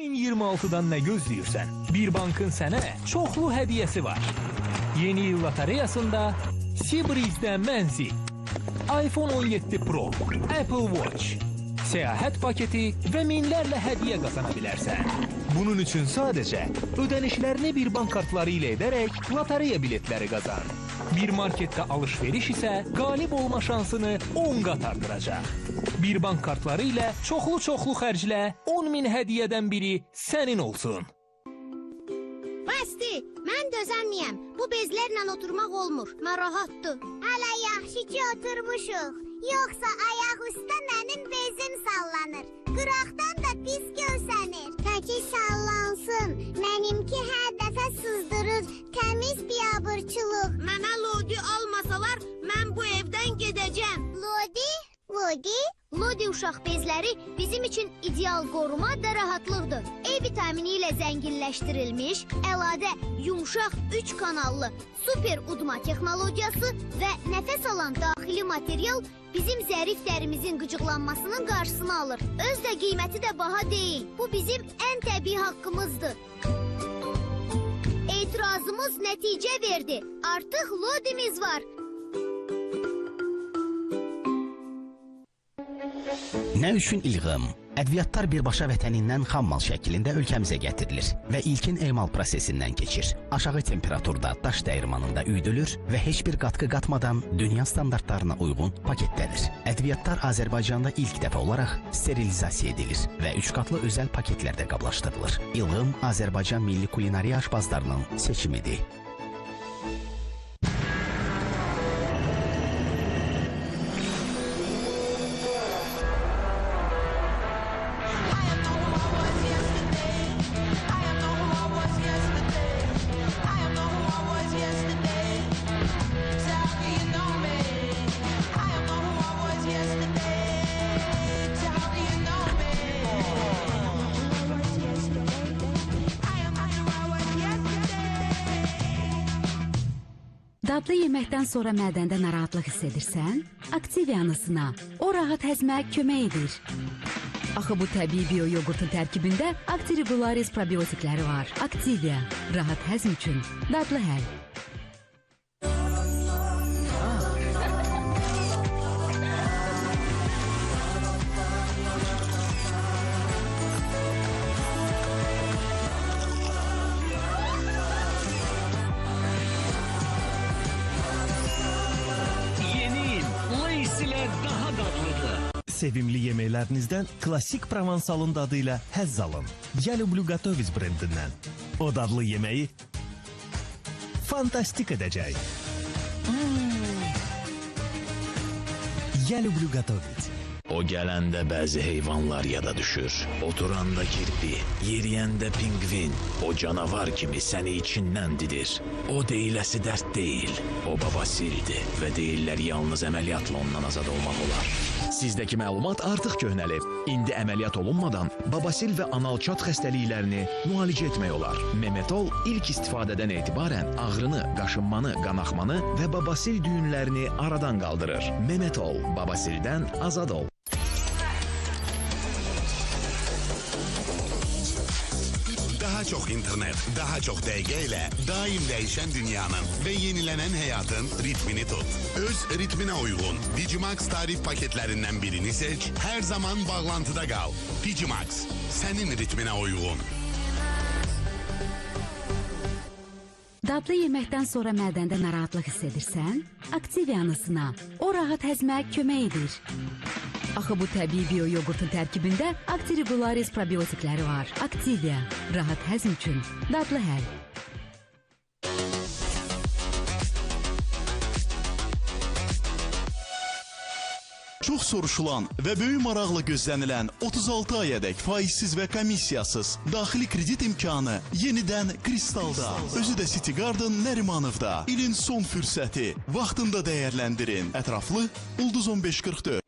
2026-dan nə gözləyirsən? Bir bankın sənə çoxlu hədiyyəsi var. Yeni il lotereyasında Seabreeze-də mənzil, iPhone 17 Pro, Apple Watch, səyahət paketi və minlərlə hədiyyə qazana bilərsən. Bunun üçün sadəcə ödənişlərini bir bank kartları ilə edərək lotereya biletləri qazan. Bir marketdə alış-veriş isə qalib olma şansını 10 qat artıracaq. Bir bank kartları ilə çoxlu-çoxlu xərclə 10 min hədiyyədən biri sənin olsun. Bəsdir, mən dözəmiyəm. Bu bezlərlə oturmaq olmur. Narahatdır. Hələ yaxşı ki oturmuşuq. Yoxsa ayaq üstə mənim bezim sallanır. Qıraqdan da pis görsənir. Təki sallansın. Mənimki hər dəfə sızdırır. Təmiz biabırçılıq. Mənə lodi almasalar, mən bu evdən gedəcəm. Lodi? Lodi? Lodi uşaq bezləri bizim üçün ideal qoruma və rahatlıqdır. E vitamini ilə zənginləşdirilmiş, əlavə yumşaq 3 kanallı super udma texnologiyası və nəfəs alan daxili material bizim zərif dərimizin qıcıqlanmasının qarşısını alır. Öz də qiyməti də baha deyil. Bu bizim ən təbii haqqımızdır. Etirazımız nəticə verdi. Artıq lodimiz var. Nə üçün İlğım? Ədviyyatlar birbaşa vətənindən xammal şəklində ölkəmizə gətirilir və ilkin emal prosesindən keçir. Aşağı temperaturda daş dəyirmanında üyüdülür və heç bir qatqı qatmadan dünya standartlarına uyğun paketlənir. Ədviyyatlar Azərbaycanda ilk dəfə olaraq sterilizasiya edilir və üç qatlı özəl paketlərdə qablaşdırılır. İlğım Azərbaycan milli kulinariya aşpazlarının seçimidir. Dadlı yeməkdən sonra mədəndə narahatlıq hiss edirsən? Aktiviyanı sına. O rahat həzmə kömək edir. Axı bu təbii bio yoğurtun tərkibində Actiregularis probiotikləri var. Aktivia. Rahat həzm üçün dadlı həll. Yeni il Lays ilə daha dadlıdır. Sevimli yeməklərinizdən klassik Provensalın dadı ilə həzz alın. Я люблю готовить brendindən. O dadlı yeməyi fantastik edəcək. Я люблю готовить. O gələndə bəzi heyvanlar yada düşür. Oturanda kirpi, yeriyəndə pingvin. O canavar kimi səni içindən didir. O deyiləsi dərd deyil. O babasildir və deyirlər yalnız əməliyyatla ondan azad olmaq olar. Sizdəki məlumat artıq köhnəlib. İndi əməliyyat olunmadan babasil və anal çat xəstəliklərini müalicə etmək olar. Memetol ilk istifadədən etibarən ağrını, qaşınmanı, qanaxmanı və babasil düyünlərini aradan qaldırır. Memetol, babasildən azad ol. Daha çox internet, daha çox dəqiqə ilə daim dəyişən dünyanın və yenilənən həyatın ritmini tut. Öz ritminə uyğun Digimax tarif paketlərindən birini seç, hər zaman bağlantıda qal. Digimax, sənin ritminə uyğun. Dadlı yeməkdən sonra mədəndə narahatlıq hiss edirsən? Aktiviyanı sına. O rahat həzmə kömək edir. Axı bu təbii bio yoğurtun tərkibində Actiregularis probiotikləri var. Aktivia. Rahat həzm üçün dadlı həll. Çox soruşulan və böyük maraqla gözlənilən 36 ayədək faizsiz və komissiyasız daxili kredit imkanı yenidən Kristalda. Özü də City Garden Nərimanovda. İlin son fürsəti. Vaxtında dəyərləndirin. Ətraflı Ulduz 1544.